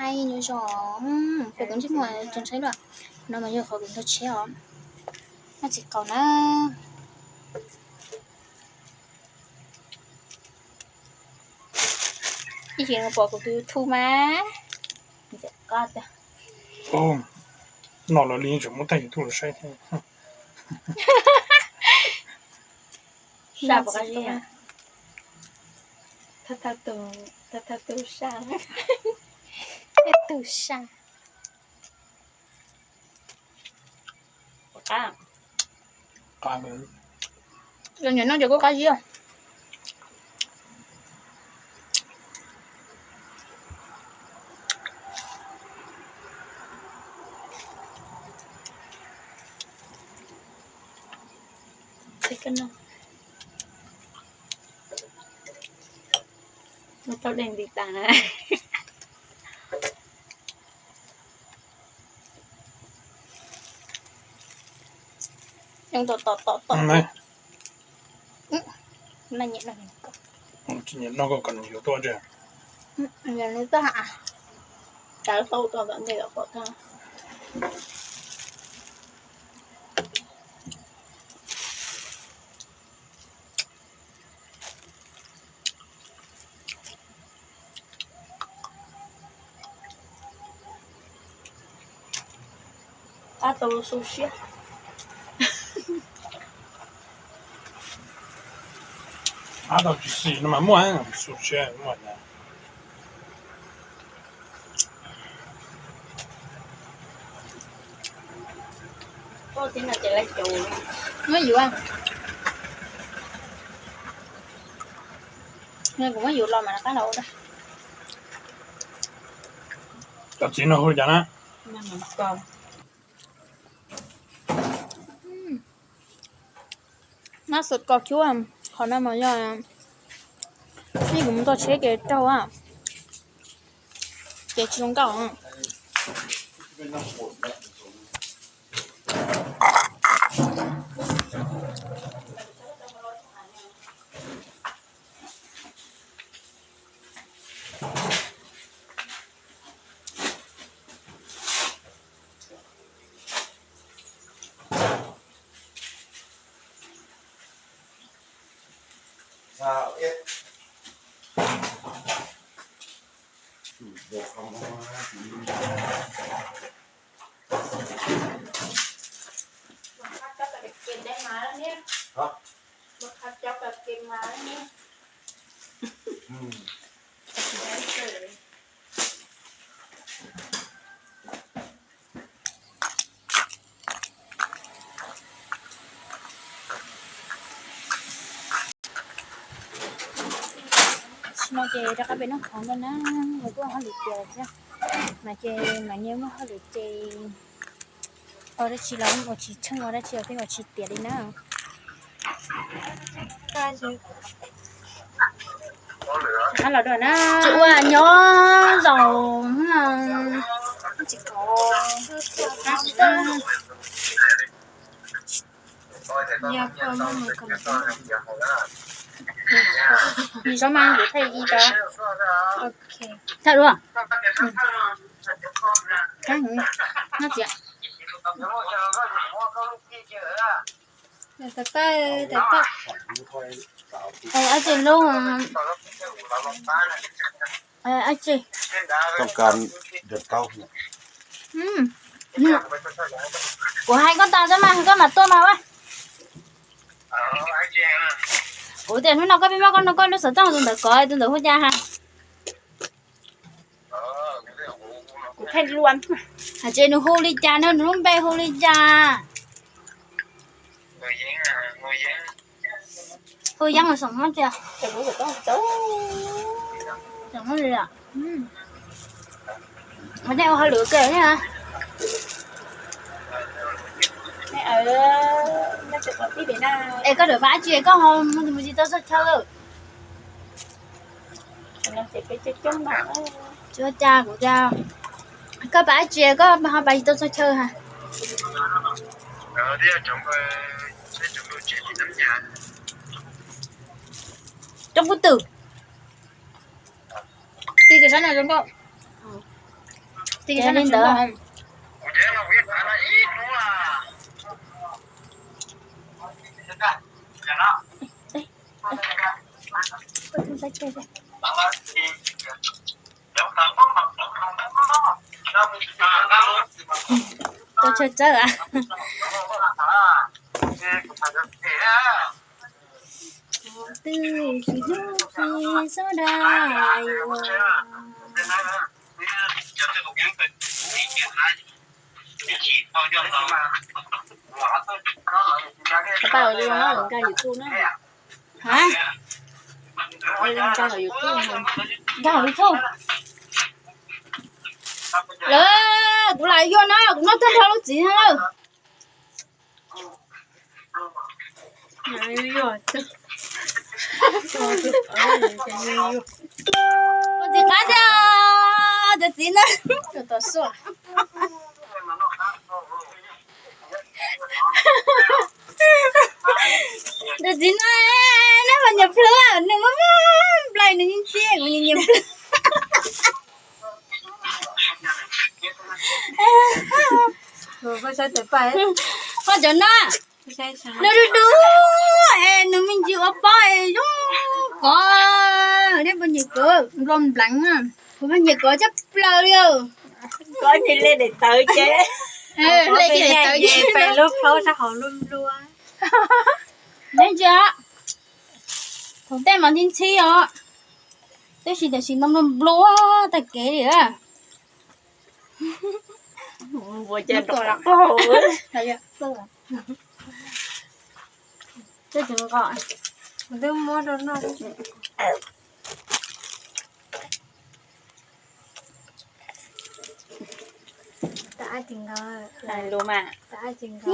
Ai nyob zoo, kuv tus ntsej muag tseem tshaib luaj. No mas yog qhov kuv ntaus tsheb os. Noj txiv qaub na. Ib txhia pom kuv tus YouTube mas. Noj los li tseem muab tag YouTube los saib thiab. Sa pom qab zib. Thawj thawj tus sa. Thawj tus sa. Qab. Cov nyiam noj ces kuj qab zib. Muab tau deeg nti tas na. Tom tom tom tom. Tsis nyiam noj koj kom nws yuav tuaj ntshe. Nws tuaj ha. Cas tau tau tom ntej los pom tag. Qab tau xu siab. Qab tau tsis xis no mas muaj xu siab muaj. Muab yuav, kuv muab yuav los mas rov qab los ua. Cov txiv no hu li cas na? Nab xov kos cub, qhov no mas yog, ib kuv mus txog tsheb ces raug, ces tsis zoo nkauj. Tam sim no ces rov qab pem noj qhov ntawd na, kuj muaj hauj lwm tiav thiab, mas ces mas nyias muaj hauj lwm ces ua dab tsi los ua tsis tsheej, ua dab tsi los pheej ua tsis tiav li na. Los dua na, tsis ua nyob zaus tsis qhov. Nws zoo mas yuav thaij ib rau. Thaij dua. Noj txiv. Ab tsi lub, ab tsi. Kuv hais koj tas xwb mas koj mam tuaj mas ua. Kuv tias hnub no koj pheej muab koj no koj lub xov tooj tus ntawd kov tus ntawd hu cas ha. Kuv pheej luam. Hais tias nws hu li cas no, nws lub npe hu li cas? Hu Yeeb los Xeem Hmoob tias. Nej ua hauj lwm ua ke thiab. Es koj rawm pab tsi koj ho mus tsis tau txog chaw? Tsis ua cas kuv tias koj pab tsi koj ho pab tsis tau txog chaw ha. Roob kub twm. Ti tus sab no zoo nkauj. Ces li ntawd. Tau chaw txawb a. Twb tsis hnub tsis xub da yuav. Pab ua nkag YouTube na. Hab? Nkag YouTube. Nkag YouTube. Lawm, kuv lam yuav no, kuv noj tag nrho lub txiv no lawm. Ua txiv qab tiag, cov txiv na. Cov txiv na, neb mas nyiam plhws, nws muaj nplai nws yeej txia, kuv nyiam nyiam plhws. Koj cov no, nws du du es nws me ntsis ua pob es zoo kov, neb puas nyiam kov? Nplua npleev, kuv mas nyiam kov tshaj plaws li. Kov ntsis li daim tawv ces, hle daim tawv ces peb lub plaub sab hauv nplua nplua. Neb ntsia, thaum tej mas ntxhib ntxhib os, tab sis tam sim no nplua nplua tag kev li. Twb muab rau noj.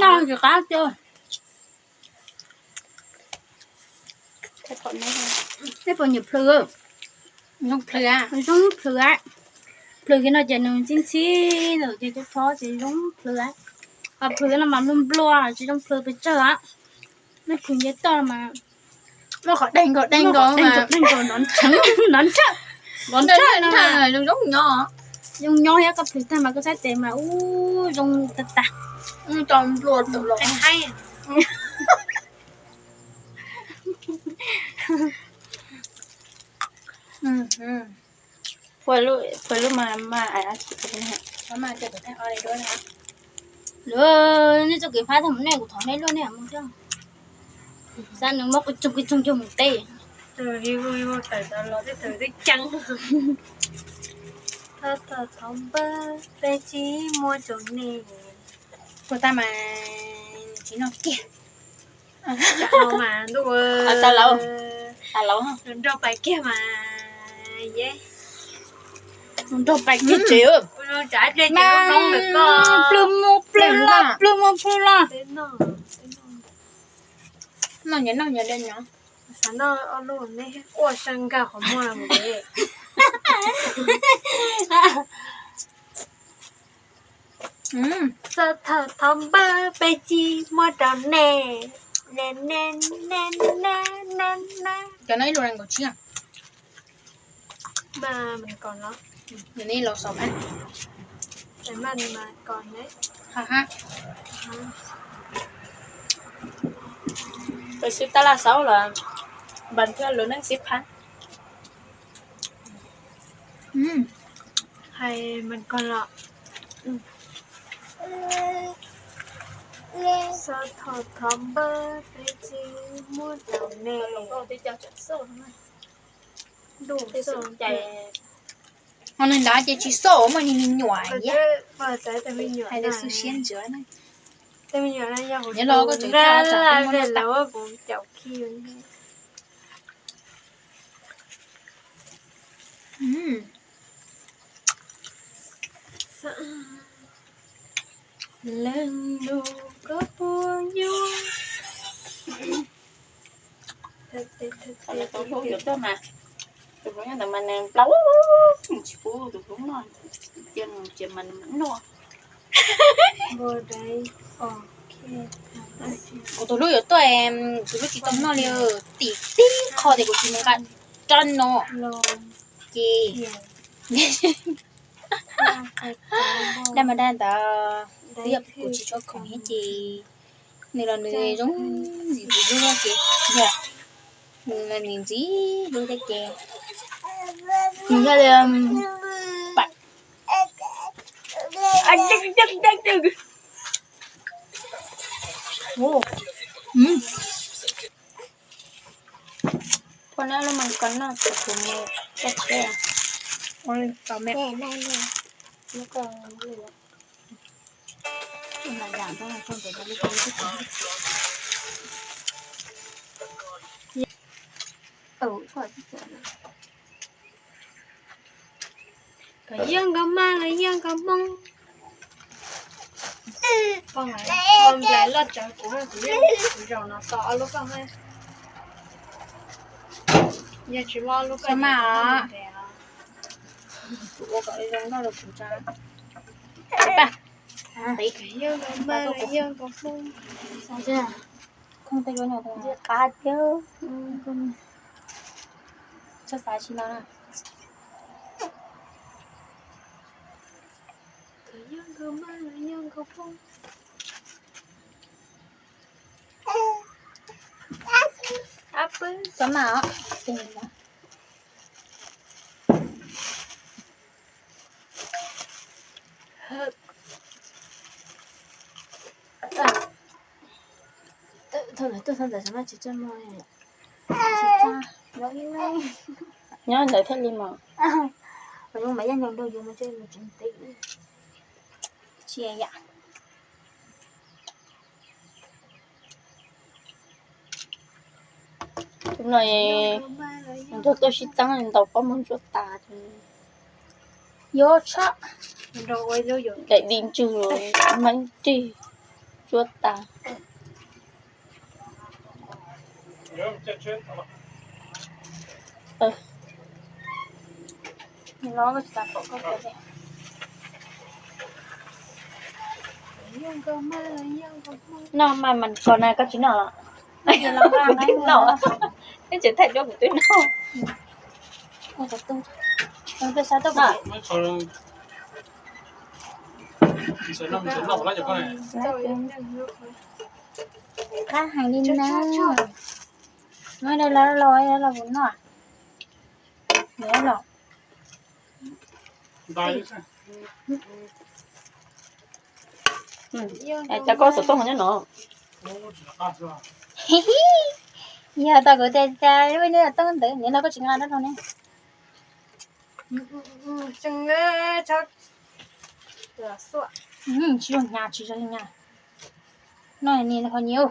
Noj tsis qab tiag. Neb puas nyiam plhws? Zoo plhws, zoo plhws. Plhws kiag no ces nws ntxhib ntxhib ntawm ces cov phob ces zoo plhws. Ho plhws no mas nplua nplua tsis zoo plhws pes tsawg. Neb plhws nce toj mas muaj qhov dej nkaus, dej nkaus, dej nkaus, nrov nrhawv, nrov nrhawv no zoo nyob. Zoo nyob thiab, koj plhws tag mas koj saib tes mas ub zoo tag tag. Tso nplua tawm los. Pua lub mas mas. Lawv, nej txoj kev phab tag mus nej kuv thov nej luaj nej mus thiab. Xav nws muab qw tsoog qw tsoog cog mus teb. Tawm los tej tawm twb ceeb. Thov thov npawg peb tsis muab rau nej. Puas tag mas tsis noj kiag. Tsam no mas ntuj, tau laus, tau laus, nrog pais kiag mas ye. Nrog pais kiag tsev. Mas plhws mus plhws los, plhws mus plhws los. Noj nyob noj nyob li nyob. Xav noj ob lub, neb quaj sab nkag qhov muag mus li. Xav thov thov npawg peb tsis muab rau nej. Cov no ib lub nees nkaum tsib. Mas nws los xaus mas. Lawv xwb tab laj xaub los npas thiab lub neej xib phab. Hais mas koj los. Xav thov thov npawg peb tsis muab rau nej. Ho nws nrad ces tsis xauj, muaj me nyuam, hais li xwb siab ntsia na. Nyob los koj tseem tau tau muab lawm. Leej nus koj puas yuav? Tus hlub yuav tuaj mas, tus hlub nyob ntawd mas nws nplau, tsis pub tus hlub noj, cia mus ces mas nws mam noj. Kuv tus hlub yuav tuaj, tus hlub tsis tau noj li, tim tib qho tias kuv tsis mus nqa rab no ces Daj mas daj ntawd, twb yog kuv tsis tshua khoom thiab ces nws los nws zoo ntxiv ntxiv hlub thiab ces, nws los nws ntxiv hlub thiab ces nws thiaj li pam. Ua lub mas koj noj ces kuv mus tso tshiab. Koj yog nkauj Hmoob los yog nkauj Hmoob? Nplais loj tsawv kuv, kuv yeej zaum no tos ob lub koj. Yog tsis muaj ob lub koj mas, kuv ua kom zoo noj los kuv tsa. Koj yog nkauj Hmoob los yog nkauj Hmoob? Khooj tej lub no qab tiag. Txhob xav tsis no na. Koj yog nkauj Hmoob los yog nkauj Hmoob? Txhob mas os. Thaum lawv tuaj thaum ntawd xyov mas tsis tsa mo, tsis tsa, nyob ntawd thiaj li mas. Mas yog nyob nrog yus mas tsis mus tsev ntev. Tsis yam. Tus no nrog tuaj sib txeeb ntaus pob muag ntsuab tas. Yuav tshaj, daim di ntswg, meeb rig, ntsuab tas. Noj mas mas koj na, koj tsis noj los? Kuv twb noj, neb tseem thaij duab kuv twb noj. Qab heev li na. Muab los los los kuv noj. Cov koj xov tooj nyob no. Yog tau kuv tias cas lub nyob tooj ntawd, nws no koj tsis nqa dab rau ne. Tsis zoo hnyav, tsis zoo hnyav. Noj ni qhov nyiv.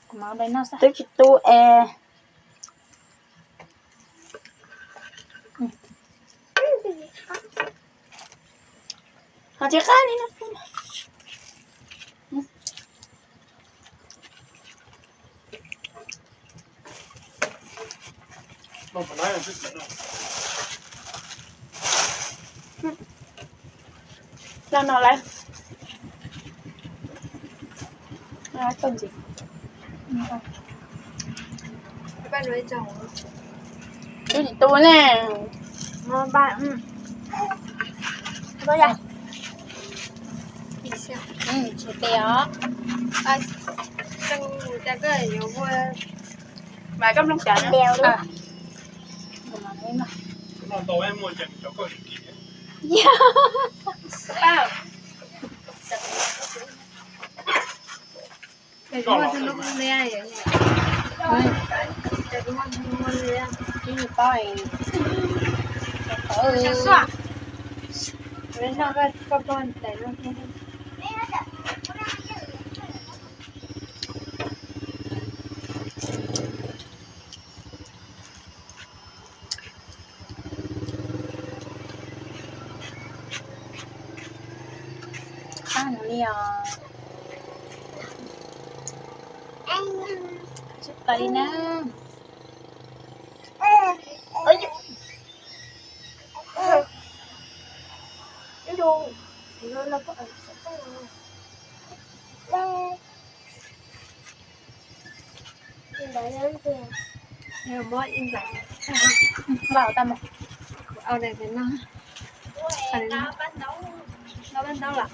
Kuv mam noj xwb. Twb tsis tu es. Ho tsis qab li no. Los no lawm. Tsis tu ne. Tsis tes os. Mas koj mloog cas na. Qab heev li os. Tsis pais li na. Lau tau mas. Kuv au daim pem no. Ntau lawm.